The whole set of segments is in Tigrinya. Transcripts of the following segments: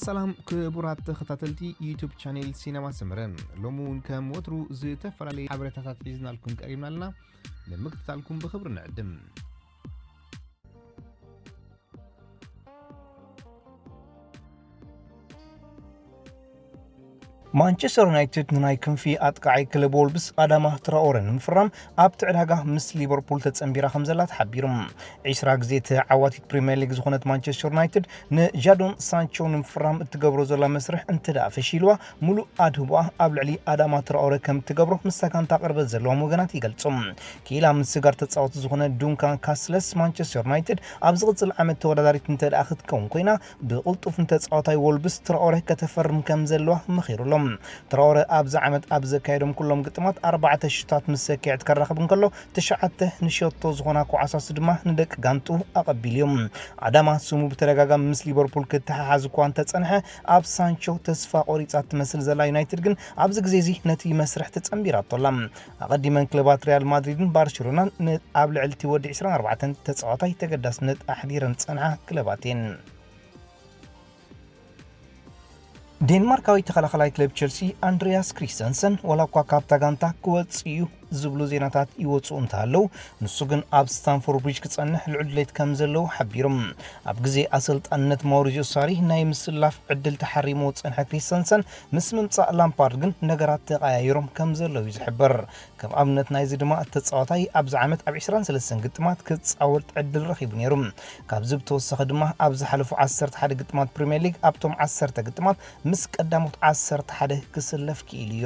ሰላም ክቡራት ተኸታተልቲ ዩቱብ ቻኔል ሲነማ ሰመረ፣ ሎሚ እውን ከም ወትሩ ዝተፈላለዩ ሓበሬታታት ሒዝናልኩም ቀሪብና ኣለና። ንምክትታልኩም ብኽብሪ ንዕድም። ማንቸስተር ዩናይትድ ንናይ ክንፊ ኣጥቃዓይ ክለብ ወልብስ ኣዳማ ትራኦረ ንምፍራም ኣብቲ ዕዳጋ ምስ ሊቨርፑል ተጸንቢራ ከም ዘላ ተሓቢሩ። ዒስራ ግዜ ተዓዋቲት ፕሪምየር ሊግ ዝኾነት ማንቸስተር ዩናይትድ ንጃዶን ሳንቾ ንምፍራም እትገብሮ ዘላ መስርሕ እንተ ደኣ ፈሺልዋ፣ ሙሉእ ኣድህቦኣ ኣብ ልዕሊ ኣዳማ ትራኦረ ከም እትገብሮ ምስታ ጋንታ ቅርበት ዘለዎም ወገናት ይገልጹ። ክኢላ ምስጋር ተጻወቲ ዝኾነ ዱንካን ካስለስ፣ ማንቸስተር ዩናይትድ ኣብ ዝቕጽል ዓመት ተወዳዳሪት እንተ ደኣ ክትከውን ኮይና፣ ብቕልጡፍ ንተጻዋታይ ወልብስ ትራኦረ ከተፈርም ከም ዘለዋ መኺሩሎም። ትራኦረ ኣብዚ ዓመት ኣብ ዘካየዶም ኩሎም ግጥማት ኣርባዕተ ሽታት ምስ ሰኪዐት ከራኽብ እንከሎ፣ ትሽዓተ ንሸቶ ዝኾና ኳዕሳሱ ድማ ንደቂ ጋንቱ ኣቐቢሉ እዩ። ኣዳማ ስሙ ብተደጋጋሚ ምስ ሊቨርፑል ክተሓሓዝ እኳ እንተጸንሐ፣ ኣብ ሳንቾ ተስፋ ቆሪጻ ትመስል ዘላ ዩናይትድ ግን ኣብዚ ግዜ እዚ ነቲ መስርሕ ተጸንቢራቶ ኣላ። ኣቐዲመን ክለባት ሪያል ማድሪድን ባርሴሎናን ን-፣ ኣብ ልዕሊ እቲ ወዲ ዕስራን ኣርባዕተን ተጻዋታይ ተገዳስነት ኣሕዲረን ዝጸንሓ ክለባት እየን። ዴንማርካዊ ተኸላኸላይ ክለብ ቸልሲ ኣንድሪያስ ክሪስተንሰን ዋላ እኳ ካብታ ጋንታ ክወጽእ እዩ ዝብሉ ዜናታት ይወጽኡ እንተሃለዉ፣ ንሱ ግን ኣብ ስታንፎርድ ብሪጅ ክጸንሕ ልዑል ድሌት ከም ዘለዉ ሓቢሩ። ኣብ ግዜ ኣሰልጣንነት ማውሪዚዮ ሳሪ ናይ ምስላፍ ዕድል ተሓሪምዎ ዝጸንሐ ክሪስተንሰን፣ ምስ ምምጻእ ላምፓርድ ግን ነገራት ተቐያይሮም ከም ዘለዉ እዩ ዝሕበር። ከም ኣብነት ናይዚ ድማ፣ እቲ ተጻዋታይ ኣብዚ ዓመት ኣብ ዕስራን ሰለስተን ግጥማት ክጻወት ዕድል ረኺቡ ነይሩ። ካብዚ ብተወሳኺ ድማ፣ ኣብ ዝሓለፉ ዓሰርተ ሓደ ግጥማት ፕሪምየር ሊግ፣ ኣብቶም ዓሰርተ ግጥማት ምስ ቀዳሞት ዓሰርተ ሓደ ክስለፍ ክኢሉ እዩ።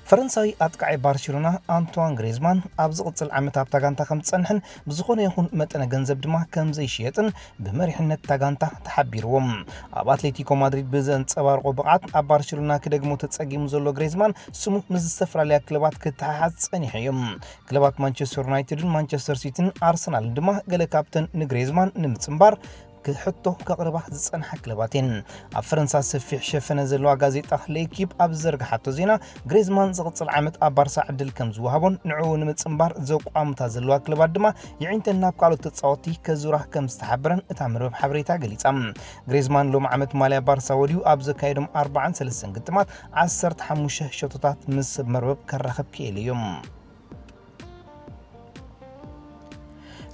ፈረንሳዊ ኣጥቃዒ ባርሴሎና ኣንቷን ግሬዝማን ኣብ ዝቕጽል ዓመት ኣብታ ጋንታ ከም ዝጸንሕን ብዝኾነ ይኹን መጠነ ገንዘብ ድማ ከም ዘይሽየጥን ብመሪሕነት እታ ጋንታ ተሓቢርዎም። ኣብ ኣትሌቲኮ ማድሪድ ብዘንጸባርቆ ብቕዓት ኣብ ባርሴሎና ክደግሞ ተጸጊሙ ዘሎ ግሬዝማን ስሙ ምስ ዝተፈላለያ ክለባት ክተሓሓዝ ጸኒሑ እዩ። ክለባት ማንቸስተር ዩናይትድን ማንቸስተር ሲቲን ኣርሰናልን ድማ ገለ ካብተን ንግሬዝማን ንምጽንባር ክሕቶ ከቕርባ ዝጸንሓ ክለባት እየን። ኣብ ፈረንሳ ሰፊሕ ሸፈነ ዘለዋ ጋዜጣ ሌኪፕ ኣብ ዝዘርግሓቶ ዜና፣ ግሬዝማን ዝቕጽል ዓመት ኣብ ባርሳ ዕድል ከም ዝወሃቦን ንዕኡ ንምጽንባር ዘቋምታ ዘለዋ ክለባት ድማ የዒንተን ናብ ካልኦት ተጻወትቲ ከዙራ ከም ዝተሓበረን እታ መርበብ ሓበሬታ ገሊጻ። ግሬዝማን ሎም ዓመት ማልያ ባርሳ ወዲሁ ኣብ ዘካየዶም ኣርባዓን ሰለስተን ግጥማት ዓሰርተ ሓሙሽተ ሸቶታት ምስ ሰብ መርበብ ከራኽብ ክኢሉ እዩ።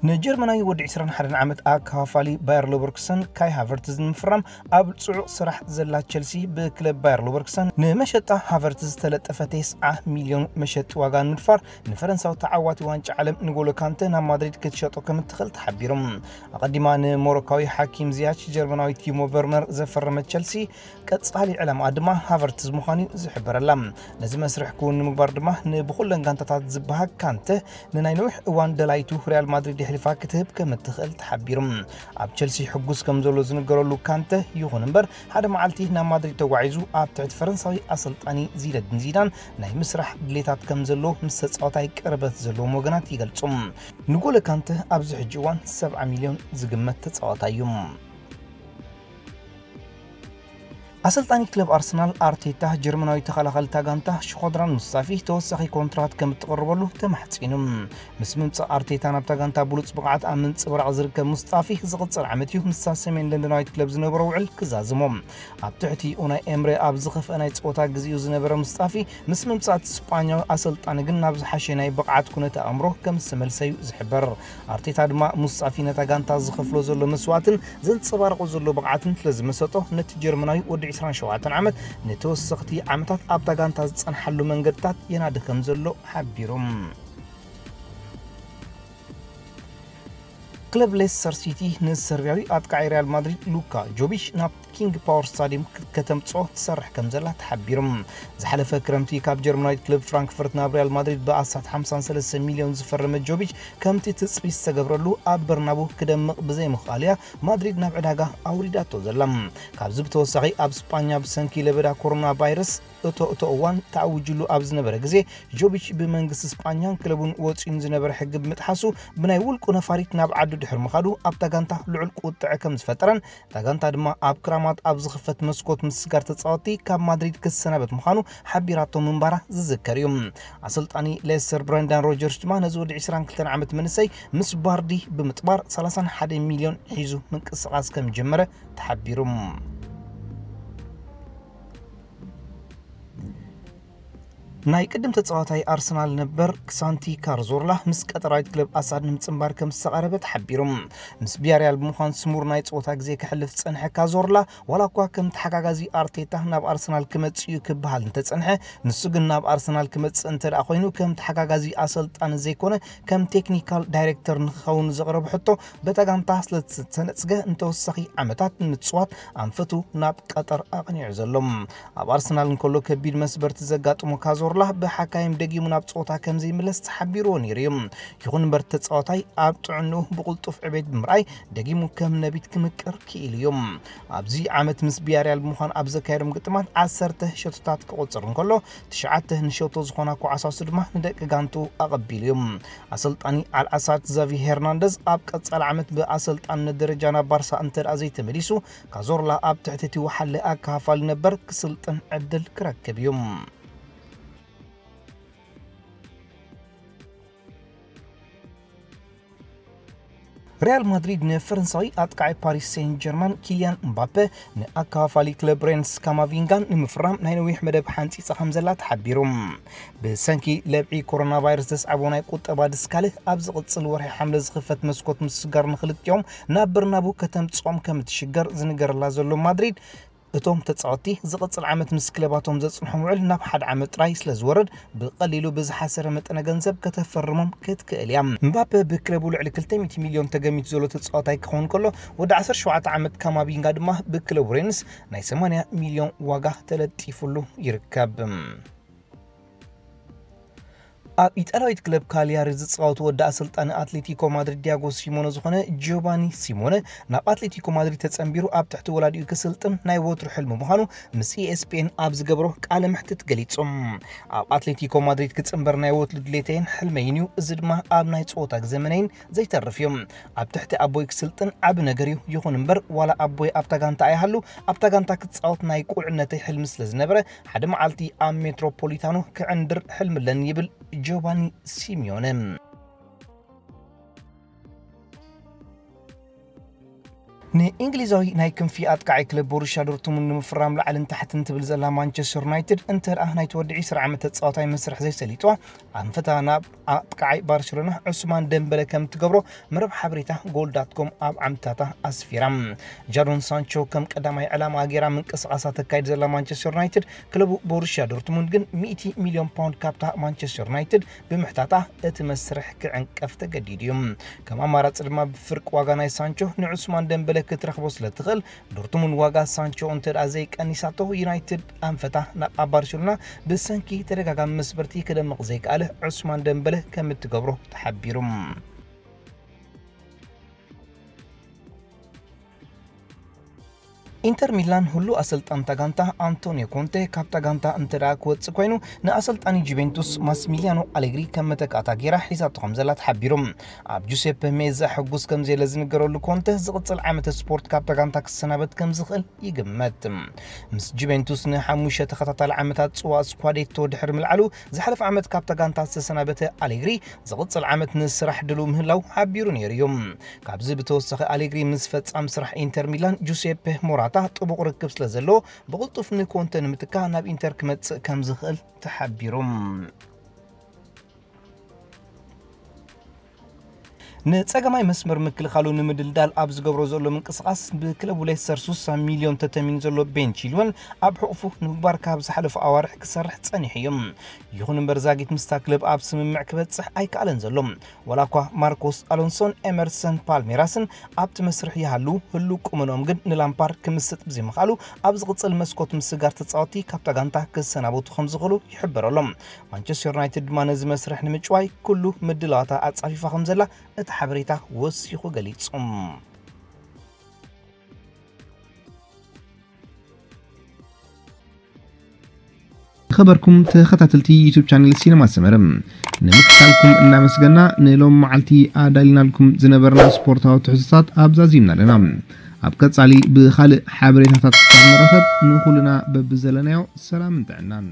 ንጀርመናዊ ወዲ ዕስራን ሓደን ዓመት ኣካፋሊ ባየር ሌቨርኩሰን ካይ ሃቨርትዝ ንምፍራም ኣብ ጽዑቕ ስራሕ ዘላ ቸልሲ፣ ብክለብ ባየር ሌቨርኩሰን ንመሸጣ ሃቨርትዝ ዝተለጠፈ ተስዓ ሚልዮን መሸጢ ዋጋ ንምድፋር፣ ንፈረንሳዊ ተዓዋቲ ዋንጫ ዓለም ንጎሎ ካንተ ናብ ማድሪድ ክትሸጦ ከም እትኽእል ተሓቢሩ። ኣቐዲማ ንሞሮካዊ ሓኪም ዚያች፣ ጀርመናዊ ቲሞ ቨርነር ዘፈረመት ቸልሲ፣ ቀጻሊ ዕላማኣ ድማ ሃቨርትዝ ምዃኑ እዩ ዝሕበረላ። ነዚ መስርሕ ክውን ንምግባር ድማ ንብኹለን ጋንታታት ዝበሃግ ካንተ ንናይ ነዊሕ እዋን ደላይቱ ሪያል ማድሪድ የሕሊፋ ክትህብ ከም እትኽእል ተሓቢሩ። ኣብ ቸልሲ ሕጉስ ከም ዘሎ ዝንገረሉ ካንተ፣ ይኹን እምበር፣ ሓደ መዓልቲ ናብ ማድሪድ ተጓዒዙ ኣብ ትሕቲ ፈረንሳዊ ኣሰልጣኒ ዚነዲን ዚዳን ናይ ምስራሕ ድሌታት ከም ዘሎ ምስ ተጻዋታይ ቅርበት ዘለዎም ወገናት ይገልጹ። ንጎሎ ካንተ ኣብዚ ሕጂ እዋን ሰብዓ ሚልዮን ዝግመት ተጻዋታይ እዩ። ኣሰልጣኒ ክለብ ኣርሰናል ኣርቴታ፣ ጀርመናዊ ተኸላኸልታ ጋንታ ሽኾድራን ሙስጣፊ ተወሳኺ ኮንትራት ከም እትቕርበሉ ተማሕጺኑ። ምስ ምምጻእ ኣርቴታ ናብታ ጋንታ ብሉጽ ብቕዓት ኣብ ምንጽብራቕ ዝርከብ ሙስጣፊ፣ ዝቕጽል ዓመት እዩ ምስታ ሰሜን ለንደናዊት ክለብ ዝነበሮ ውዕል ክዛዝሞ። ኣብ ትሕቲ ኡናይ ኤምሬ ኣብ ዝኸፍአ ናይ ጸወታ ግዜኡ ዝነበረ ሙስጣፊ፣ ምስ ምምጻእ እቲ ስጳኛዊ ኣሰልጣኒ ግን ናብ ዝሓሸ ናይ ብቕዓት ኩነተ ኣእምሮ ከም ዝተመልሰ እዩ ዝሕበር። ኣርቴታ ድማ ሙስጣፊ ነታ ጋንታ ዝኸፍሎ ዘሎ መስዋእትን ዘንጸባርቖ ዘሎ ብቕዓትን ስለ ዝመሰጦ፣ ነቲ ጀርመናዊ ወዲ ዕስራን ሸውዓተን ዓመት ንተወሰኽቲ ዓመታት ኣብታ ጋንታ ዝጸንሓሉ መንገድታት የናዲ ከም ዘሎ ሓቢሩ። ክለብ ሌስተር ሲቲ ንሰርቢያዊ ኣጥቃዒ ሪያል ማድሪድ ሉካ ጆቪች ናብ ኪንግ ፓወር ስታዲየም ከተምጽኦ ትሰርሕ ከም ዘላ ተሓቢሩ። ዝሓለፈ ክረምቲ ካብ ጀርመናዊት ክለብ ፍራንክፈርት ናብ ሪያል ማድሪድ ብኣስታት ሓምሳን ሰለስተን ሚልዮን ዝፈረመ ጆቪች፣ ከምቲ ትጽቢት ዝተገብረሉ ኣብ በርናቡ ክደምቕ ብዘይምኽኣሉ እያ ማድሪድ ናብ ዕዳጋ ኣውሪዳቶ ዘላ። ካብዚ ብተወሳኺ፣ ኣብ ስጳኛ ብሰንኪ ለበዳ ኮሮና ቫይረስ እቶ እቶ እዋን ተኣዊጅሉ ኣብ ዝነበረ ግዜ፣ ጆቢች ብመንግስቲ ስጳኛን ክለቡን ወጺኡን ዝነበረ ሕጊ ብምጥሓሱ፣ ብናይ ውልቁ ነፋሪት ናብ ዓዱ ድሕሪ ምኻዱ ኣብታ ጋንታ ልዑል ቁጥዐ ከም ዝፈጠረን፣ እታ ጋንታ ድማ ኣብ ክራማት ኣብ ዝኽፈት መስኮት ምስጋር ተጻወትቲ ካብ ማድሪድ ክሰናበት ምዃኑ ሓቢራቶ ምንባራ ዝዝከር እዩ። ኣሰልጣኒ ሌስተር ብረንዳን ሮጀርስ ድማ ነዚ ወዲ ዕስራን ክልተን ዓመት መንእሰይ ምስ ባርዲ ብምጥባር ሰላሳን ሓደን ሚልዮን ሒዙ ምንቅስቓስ ከም ጀመረ ተሓቢሩ። ናይ ቅድም ተጻዋታይ ኣርሰናል ነበር ክሳንቲ ካርዞርላ ምስ ቀጠራዊት ክለብ ኣሳድ ንምጽንባር ከም ዝተቓረበ ተሓቢሩ። ምስ ቢያሪያል ብምዃን ስሙር ናይ ጸወታ ግዜ ከሕልፍ ዝጸንሐ ካዞርላ፣ ዋላ እኳ ከም ተሓጋጋዚ ኣርቴታ ናብ ኣርሰናል ክመጽእ እዩ ክበሃል እንተጸንሐ፣ ንሱ ግን ናብ ኣርሰናል ክመጽእ እንተ ደኣ ኮይኑ ከም ተሓጋጋዚ ኣሰልጣኒ ዘይኮነ ከም ቴክኒካል ዳይሬክተር ንክኸውን ዘቕረቡ ሕቶ በታ ጋንታ ስለ ዝተነጽገ ንተወሳኺ ዓመታት ንምጽዋት ኣንፈቱ ናብ ቀጠር ኣቕኒዑ ዘሎ። ኣብ ኣርሰናል እንከሎ ከቢድ መስበርቲ ዘጋጥሞ ካዞርላ ብሓካይም ደጊሙ ናብ ጸወታ ከም ዘይምለስ ተሓቢርዎ ነይሩ እዩ። ይኹን እምበር ተጻዋታይ ኣብ ጥዕንኡ ብቕልጡፍ ዕቤት ብምርኣይ ደጊሙ ከም ነቢት ክምቅር ክኢሉ እዩ። ኣብዚ ዓመት ምስ ቢያሪያል ብምዃን ኣብ ዘካየዶም ግጥማት ዓሰርተ ሸቶታት ክቑጽር እንከሎ ትሽዓተ ንሸቶ ዝኾና ኮዓሳሱ ድማ ንደቂ ጋንቱ ኣቐቢሉ እዩ። ኣሰልጣኒ ኣልዓሳድ ዛቪ ሄርናንደዝ ኣብ ቀጻሊ ዓመት ብኣሰልጣንነት ደረጃ ናብ ባርሳ እንተ ደኣ ዘይተመሊሱ ካዞርላ ኣብ ትሕቲ እቲ ወሓለ ኣካፋሊ ነበር ክስልጥን ዕድል ክረክብ እዩ። ሪያል ማድሪድ ንፈረንሳዊ ኣጥቃዒ ፓሪስ ሴንት ጀርማን ኪልያን ምባፔ ንኣካፋፋሊ ክለብ ሬንስ ካማቪንጋን ንምፍራም ናይ ነዊሕ መደብ ሓንጺጻ ከም ዘላ ተሓቢሩ። ብሰንኪ ለብዒ ኮሮና ቫይረስ ዘስዓቦ ናይ ቁጠባ ድስካለ ኣብ ዝቕጽል ወርሒ ሓምለ ዝኽፈት መስኮት ምስጋር ንክልቲኦም ናብ በርናቡ ከተምጽኦም ከም እትሽገር ዝንገረላ ዘሎ ማድሪድ እቶም ተጻወትቲ ዝቕጽል ዓመት ምስ ክለባቶም ዘጽንሖም ውዕል ናብ ሓደ ዓመት ጥራይ ስለ ዝወርድ ብቐሊሉ ብዝሓሰረ መጠነ ገንዘብ ከተፈርሞም ክትክእል እያ። ምባፔ ብክለቡ ልዕሊ ክልተ ሚእቲ ሚልዮን ተገሚቱ ዘሎ ተጻዋታይ ክኸውን ከሎ ወዲ ዓሰርተ ሸውዓተ ዓመት ካማቪንጋ ድማ ብክለቡ ሬንስ ናይ ሰማንያ ሚልዮን ዋጋ ተለጢፉሉ ይርከብ። ኣብ ኢጣልያዊት ክለብ ካሊያሪ ዝጻወት ወዲ ኣሰልጣኒ ኣትሌቲኮ ማድሪድ ዲያጎ ሲሞነ ዝኾነ ጆባኒ ሲሞነ ናብ ኣትሌቲኮ ማድሪድ ተጸንቢሩ ኣብ ትሕቲ ወላዲኡ ክስልጥን ናይ ወትሩ ሕልሚ ምዃኑ ምስ ኢኤስፒኤን ኣብ ዝገብሮ ቃለ መሕትት ገሊጹ። ኣብ ኣትሌቲኮ ማድሪድ ክጽንበር ናይ ወትሩ ድሌተይን ሕልመይን እዩ፣ እዚ ድማ ኣብ ናይ ጸወታ ዘመነይን ዘይተርፍ እዩ። ኣብ ትሕቲ ኣቦይ ክስልጥን ዓቢ ነገር እዩ። ይኹን እምበር ዋላ ኣቦይ ኣብታ ጋንታ ኣይሃሉ፣ ኣብታ ጋንታ ክጻወት ናይ ቁልዕነተይ ሕልሚ ስለ ዝነበረ ሓደ መዓልቲ ኣብ ሜትሮፖሊታኖ ክዕንድር ሕልሚ ኣለኒ ይብል ጆባኒ ሲሚዮነ። ንእንግሊዛዊ ናይ ክንፊ ኣጥቃዒ ክለብ ቦሩሽያ ዶርትሙንድ ንምፍራም ላዕልን ታሕትን ትብል ዘላ ማንቸስተር ዩናይትድ እንተ ደኣ ናይቲ ወዲ ዕስራ ዓመት ተጻዋታይ መስርሕ ዘይሰሊጥዋ ኣንፈታ ናብ ኣጥቃዓይ ባርሴሎና ዑስማን ደምበለ ከም ትገብሮ መረብ ሓበሬታ ጎል ዳት ኮም ኣብ ዓምድታታ ኣስፊራ። ጃዶን ሳንቾ ከም ቀዳማይ ዕላማ ገይራ ምንቅስቓሳ ተካይድ ዘላ ማንቸስተር ዩናይትድ ክለቡ ቦሩሽያ ዶርትሙንድ ግን ሚእቲ ሚልዮን ፓውንድ ካብታ ማንቸስተር ዩናይትድ ብምሕታታ እቲ መስርሕ ክዕንቀፍ ተገዲዱ እዩ። ከም ኣማራፂ ድማ ብፍርቂ ዋጋ ናይ ሳንቾ ንዑስማን ደምበለ ክትረኽቦ ስለ ትኽእል ዶርትሙንድ ዋጋ ሳንቾ እንተ ደኣ ዘይቀኒሳቶ ዩናይትድ ኣንፈታ ናብ ኣብ ባርሴሎና ብሰንኪ ተደጋጋሚ መስበርቲ ክደምቕ ዘይከኣለ ዑስማን ደምበለ ከም እትገብሮ ተሓቢሩ። ኢንተር ሚላን ህሉ ኣሰልጣንታ ጋንታ ኣንቶኒዮ ኮንቴ ካብታ ጋንታ እንተ ደኣ ክወጽእ ኮይኑ ንኣሰልጣኒ ጁቬንቱስ ማስሚሊያኖ ኣሌግሪ ከም መተካእታ ገይራ ሒዛቶ ከም ዘላ ተሓቢሩ። ኣብ ጁሴፐ ሜዛ ሕጉስ ከም ዘየለ ዝንገረሉ ኮንተ ዝቕጽል ዓመተ ስፖርት ካብታ ጋንታ ክሰናበት ከም ዝኽእል ይግመት። ምስ ጁቬንቱስ ንሓሙሽተ ተኸታታሊ ዓመታት ጽዋእ ስኳዴቶ ድሕሪ ምልዓሉ ዝሓለፈ ዓመት ካብታ ጋንታ ዝተሰናበተ ኣሌግሪ ዝቕጽል ዓመት ንስራሕ ድሉው ምህላው ሓቢሩ ነይሩ እዩ። ካብዚ ብተወሳኺ ኣሌግሪ ምስ ፈጻሚ ስራሕ ኢንተር ሚላን ጁሴፔ ሞራታ ጥቡቕ ርክብ ስለ ዘለዎ ብቕልጡፍ ንኮንተ ንምትካእ ናብ ኢንተር ክመጽእ ከም ዝኽእል ተሓቢሩ። ንጸገማይ መስመር ምክልኻሉ ንምድልዳል ኣብ ዝገብሮ ዘሎ ምንቅስቓስ ብክለቡ ሌስተር ስሳ ሚልዮን ተተሚኑ ዘሎ ቤን ቺልወል ኣብ ሕቑፉ ንምግባር ካብ ዝሓለፉ ኣዋርሕ ክሰርሕ ጸኒሑ እዩ። ይኹን እምበር ዛጊት ምስታ ክለብ ኣብ ስምምዕ ክበጽሕ ኣይከኣለን ዘሎ። ዋላ እኳ ማርኮስ ኣሎንሶን ኤመርሰን ፓልሜራስን ኣብቲ መስርሕ ይሃሉ ህሉ ቁመንኦም ግን ንላምፓርድ ክምስጥ ብዘይምኽኣሉ ኣብ ዝቕጽል መስኮት ምስጋር ተጻወቲ ካብታ ጋንታ ክሰናበቱ ከም ዝኽእሉ ይሕበረሎም። ማንቸስተር ዩናይትድ ድማ ነዚ መስርሕ ንምጭዋይ ኩሉ ምድላዋታ ኣጻፊፋ ከም ዘላ እቲ ሓበሬታ ወሲኹ ገሊጹ። ዝኸበርኩም ተኸታተልቲ ዩቱብ ቻነል ሲነማ ሰመረ፣ ንምክታልኩም እናመስገና፣ ንሎም መዓልቲ ኣዳሊናልኩም ዝነበርና ስፖርታዊ ትሕዝቶታት ኣብዛዚምና ኣለና። ኣብ ቀጻሊ ብኻልእ ሓበሬታታት ክሳብ ንረኸብ፣ ንኹልና በብዘለናዮ ሰላምን ጥዕናን።